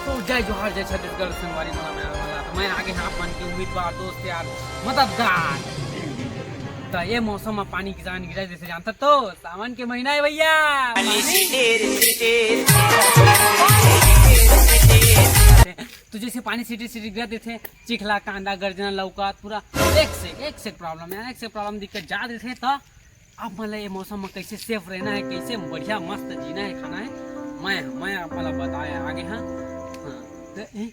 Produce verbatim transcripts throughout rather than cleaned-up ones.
तो जय जोहार, जय छत्तीसगढ़ संगवारी मन, मैं आगे हां आप मन के उम्मीदवार, दोस्त यार, मददगार। त ये मौसम में पानी किसान गिरा जैसे जानता तो सावन के महीना है भैया। तो जैसे पानी सिटी सिटी गिरा देथे, चिखला, कांदा, गर्जना, लौका, पूरा एक से एक से प्रॉब्लम है, एक से प्रॉब्लम दिक्कत जा देथे। त आप मन ला ये मौसम में कैसे सेफ रहना है, कैसे बढ़िया मस्त जीना है, खाना है, मैं मैं आप मन ला बताए आगे हां। हां, त ई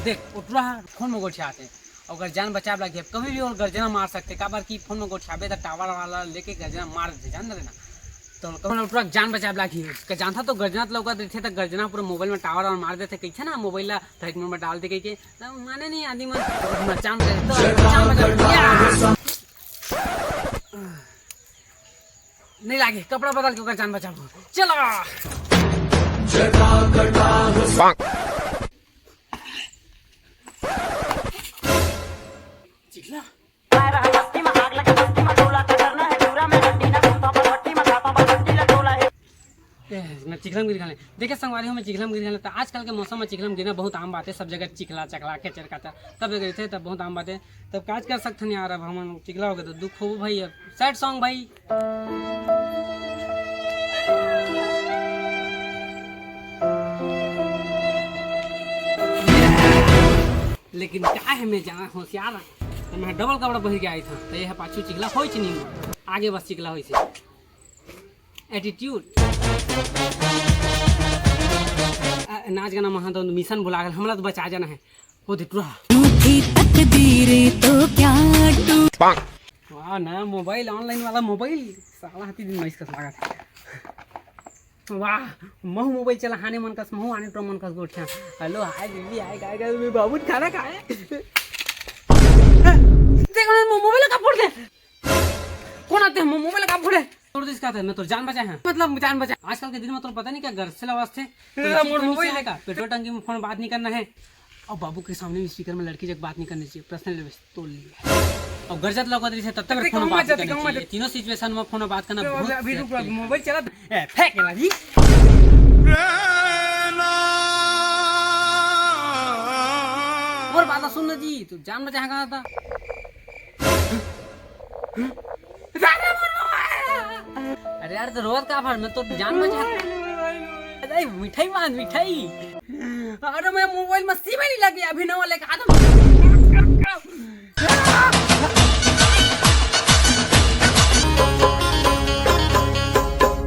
देख, ओटरा फोन में गोठियात हे। अगर जान बचाए ला कभी भी ओला गर्जना मार सकथे, काबर कि फोन में गोठियाबे त टावर वाला लेके गर्जना मार देथे, जान रहे ना। तो कौन ओटरा जान बचाए ला, उसका जानता तो गर्जना तो लौका देथे, त गर्जना पूरा मोबाइल में टावर वावर मार देथे, कहिथे ना मोबाइल ला फ्लाइट मोड में डाल दे कहिके, त माने नहीं आदमी मन, तो हम जान रहे तो जान बचा लिया। नहीं लागे, कपड़ा बदल के ओकर जान बचाबो। चला। चिखला। ए, मैं चिखला में गिर गया। देखे संगवारी हो, मैं चिखला में गिर गया। तो आजकल के मौसम में चिखला में गिरना बहुत आम बात है। सब जगह चिखला चखला, केचर काचर, सब जगह रहते, तब बहुत आम बात है। तब काज कर सकथन यार, अब हम चिखला हो गए तो दुख होबो भाई। अब सैड सॉन्ग भाई। लेकिन का है, मैं जाना होशियार है, तो मैं डबल कपड़ा पहिर के आई था, तो ये है पाछू चिखला होइच नहीं, आगे बस चिखला होइस हे। एटीट्यूड। नाच गाना महा तो मिशन भुला गल, हमला तो बचा जाना है। वो दे टुरा। रूठी तकदीर तो क्या टूट। वाह ना, मोबाइल, ऑनलाइन वाला मोबाइल, साला हती दिन मैस कस लागत है। वाह, महू मोबाइल चला हाने मन कस, महू आने टो मन कस गोठिया। हेलो, हाय दीदी, हाय, काय, काय, मैं बाबू खाना खाए। देख ना, मो-, मोबाइल का फोड़ दे। कौन आते हैं, मो-, मोबाइल का फोड़े? तोड़ दिस का था, मैं तो जान बचाए हैं। मतलब, जान बचाए। आजकल के दिन में तो पता नहीं क्या घर से आवाज थे। तेरा मोर मोबाइल है का? पेट्रोल टंकी में फोन बात नहीं करना है। और बाबू के सामने में स्पीकर में लड़की जब बात नहीं करनी चाहिए, पर्सनल लेवल। तोड़ लिया। अब गरजत लौकत रही है, तब तक अरे, फोन कहूँ बात मत जाते, करना कहूँ मत चाहिए। जाते। तीनों सिचुएशन में फोन बात करना अरे, बहुत अभी रुक, अभी मोबाइल चला। ए, फेंक ला जी। और बात सुन ना जी, तू जान बचा कहाँ था? अरे यार, तो रोवत का भर, मैं तो जान बचा। अरे मिठाई मांग, मिठाई। अरे मैं मोबाइल में सिम नहीं लगे, अभी नवा लेके आता हूँ।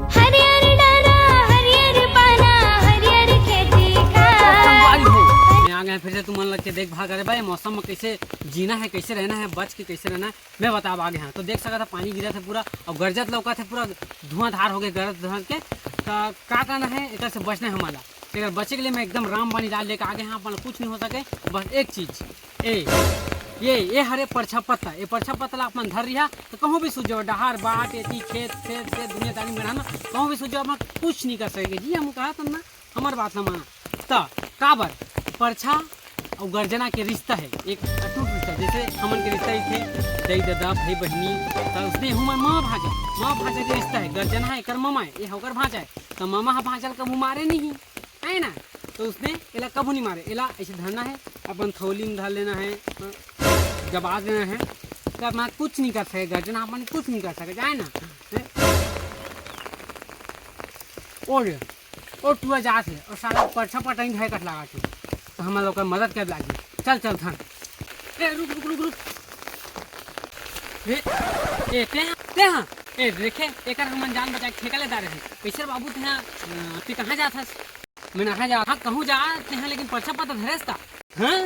हरियर डरा, हरियर पाना, हरियर खेती का। संगवारी हो, मैं आ गया फिर से तुम मन लग के देखभाल करे भाई, मौसम में कैसे जीना है, कैसे रहना है, बच के कैसे रहना है, मैं बताब आगे। हाँ, तो देख सकत ह पानी गिरत हे पूरा, और गरजत लौकत हे पूरा, धुआंधार हो गए गरज धर के। त का करना है, एकर से बचना है हमन ला। एकर बचे के लिए मैं एकदम रामबाण इलाज लेके आगे। हाँ, अपन ला कुछ नहीं हो सके, बस एक चीज, ए, ये, ये हरे परछा पत्ता, ये परछा पत्ता ला अपन धर रिहा, तो कहूँ भी सूझ जाओ, डहार बाट, एती खेत, खेत, खेत, दुनियादारी में रहना, कहूँ भी सूझ जाओ, अपन कुछ नहीं कर सकेगी जी। हम कहा तब ना, हमर बात ला माना। त काबर? परछा अउ गर्जना के रिश्ता है, एक अटूट रिश्ता, जैसे हमन के रिश्ता ही थे, दई ददा, भाई बहिनी, त उसने हमर माँ भाजा, माँ भाजा के रिश्ता है, गर्जना है एकर मामा है, ये ओकर भाजा है, त मामा हा भाजा ल कभू मारे नहीं, है ना? तो उसने एला कभू नहीं मारे, एला ऐसे धरना है, अपन थौली में धर लेना है, जब आ गए हैं, तब मैं कुछ नहीं कर सके, गर्जना अपन कुछ नहीं कर सके, जाए ना? हैं? ओ रे, ओ टुआ जात हे, ओ साला परछा पटई धरे कस लागत हे, तो हमन लोग के मदद करे लागी। चल, चल, धन। ए, रुक, रुक, रुक, रुक। ए, ए, ते हा, ते हा। ए, देखे, एकर हमन जान बचा के ठेका ले डारे हे। कैसे रे बाबू, ते हा, अ, ते कहाँ जात हस? मैं नहा जा, हाँ, कहूँ जा, ते हा, लेकिन परछा पत्ता धरेस ता। हाँ?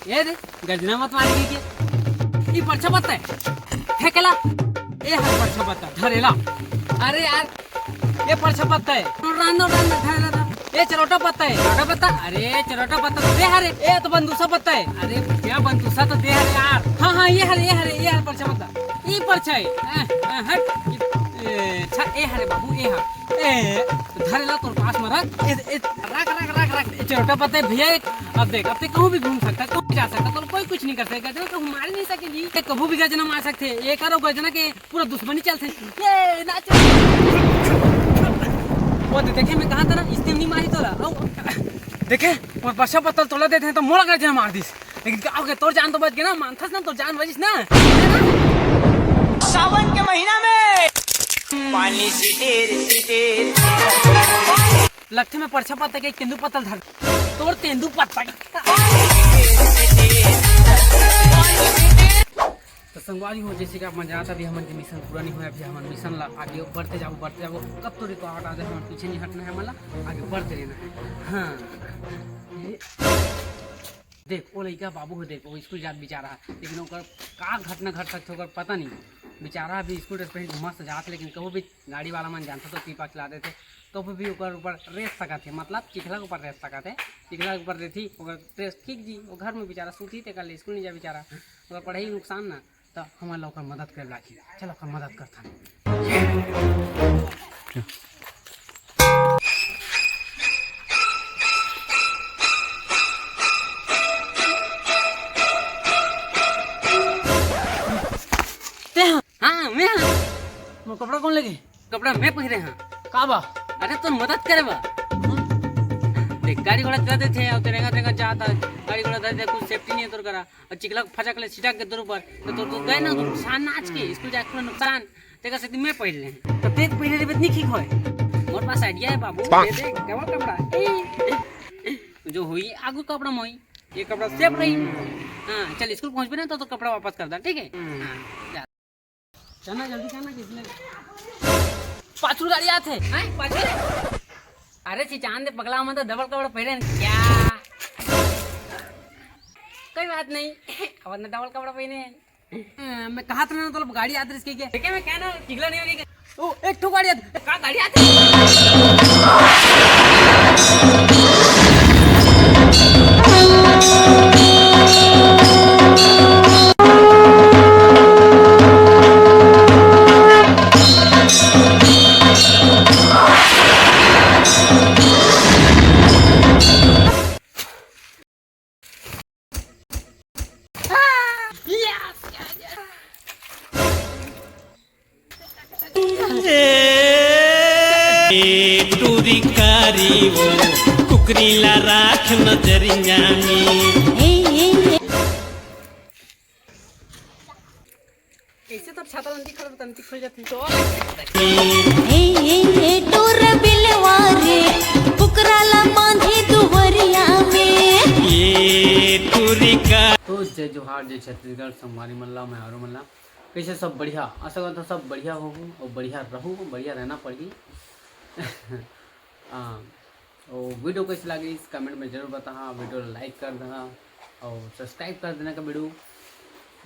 ए दे, गर्जना मत मारे के। ई परछा पत्ता है। फेंकेला। ए हर परछा पत्ता, धरेला। अरे यार, ये परछा पत्ता है। रानो, रानो, धरेला था। ये चरोटा पत्ता है। चरोटा पत्ता? अरे, चरोटा पत्ता तो दे हरे। ए तो बंदूसा पत्ता है। अरे, क्या बंदूसा तो दे हरे यार। हाँ, हाँ, ये हरे, ये हरे, ये हरे परछा पत्ता। ई परछा है। ए, ए, हट। ई, ए, छा, ए हरे बाबू, ए हर। ए, धरेला तोर पास में रख। ए, ए, रख, रख, रख, रख। ए, चरोटा पत्ता है भैया एक। अब देख, अब ते कहूँ भी घूम सकता, कहूँ भी जा सकता, तो कोई कुछ नहीं कर सकेगा। जो कहूँ मार नहीं सके जी। ये कभू भी गर्जना मार सकते हैं। ये करो गर्जना के पूरा दुश्मनी चलते हैं। ये नाच। वो तो देखे, मैं कहा था ना, इसने नहीं मारी तोला। आओ। देखे, मोर परछा पत्तल तोला देते हैं तो मोला कर मार दिस। लेकिन का हो गया, तोर जान तो बच गया ना, मानथस ना, तोर जान बचिस ना। सावन के महीना में पानी सिटिर सिटिर। लगथे मैं परछा पत्ता के तेंदू पत्तल धर, तोर तेंदू पत्ता के। तो संगवारी हो, जैसे कि आप मन जानत, अभी हमन के मिशन पूरा नहीं हुआ, अभी हमन मिशन ला आगे बढ़ते जाबो, बढ़ते जाबो। कब तो रुकावट आ जाए, हमन पीछे नहीं हटना है, हमन ला आगे बढ़ते रहना है। हाँ, ये देख, वो लइका बाबू हो, देख, वो स्कूल जात बेचारा है, लेकिन ओकर का घटना घट सकथे, ओकर पता नहीं। बेचारा अभी स्कूल ड्रेस पहन के मस्त जात, लेकिन कभी भी गाड़ी वाला मन जानथे तो पीपा चला देथे, कभी भी ओकर ऊपर रेस सकत हे, मतलब चिखला के ऊपर रेस सकत हे, चिखला के ऊपर रेथी, ओकर ड्रेस खींच जी, वो घर में बेचारा सूती, ते कर ले स्कूल नहीं जा बेचारा, ओकर पढ़ाई नुकसान ना। त हमन ला ओकर मदद करे लागही। चल, ओकर मदद करथन। ते हा? हाँ, मैं हा। मोर कपड़ा कौन लेगे? कपड़ा मैं पहिरे हा। का बा? अरे, तोर मदद करे बा। देख, गाड़ी घोड़ा चला देथे, अउ ते रेंगा रेंगा जात हा, गाड़ी घोड़ा धर दे, कुछ सेफ्टी नहीं है तोर करा। अउ चिखला फचक ले छिटक के तोर ऊपर, तो तोर तो गए ना, तो नुकसान ना आज के, स्कूल जाके पूरा नुकसान। तेकर सेती मैं पहिर ले। तो ते पहिरे रहिबे त नहीं ठीक होय। मोर पास आइडिया है बाबू, दे दे, डबल कपड़ा। ए, ए, जो होई, आगू कपड़ा में होई, ये कपड़ा सेफ रही। हाँ, चल स्कूल पहुँचबे ना, तो, तो कपड़ा वापस कर दा, ठीक है? हाँ, जा। चलना, जल्दी चलना, किसने पाछू गाड़ी आत हे। हैं? पाछू? अरे, चिचान दे पगला, हमन तो डबल कपड़ा पहिरे हन क्या? कोई बात नहीं, अब ना डबल कपड़ा पहिरे हन। हाँ, मैं कहा था ना, तो गाड़ी आत रही इसके क्या? देखे, मैं क्या ना, चिखला नहीं होगी क्या? ओ, एक ठो गाड़ी आत, का गाड़ी आत? ए टूरी कारी वो कुकरी ला राख नजरिया में। कैसे तब छाता लंती खड़ा तंती खुल जाती तो। ए, ए, ए, टोर बिलवा रे, कुकरा ला बांधे दुवरिया में। ये टूरी का। तो जय जोहार, जय छत्तीसगढ़, संगवारी मन ला, मैं आरो मन ला। कैसे सब बढ़िया? आशा करता हूँ सब बढ़िया हो और बढ़िया रहो, बढ़िया रहना पड़ही। हाँ, तो वीडियो कैसे लगी, कमेंट में जरूर बताहा, वीडियो ला लाइक कर देहा और सब्सक्राइब कर देने का वीडियो,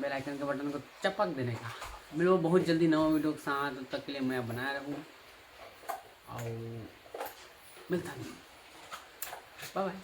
बेल आइकन के बटन को चपक देने का। मिलो बहुत जल्दी नवा वीडियो के साथ, तब तक के लिए मैं बनाए रहूँ और मिलता नहीं, बाय बाय।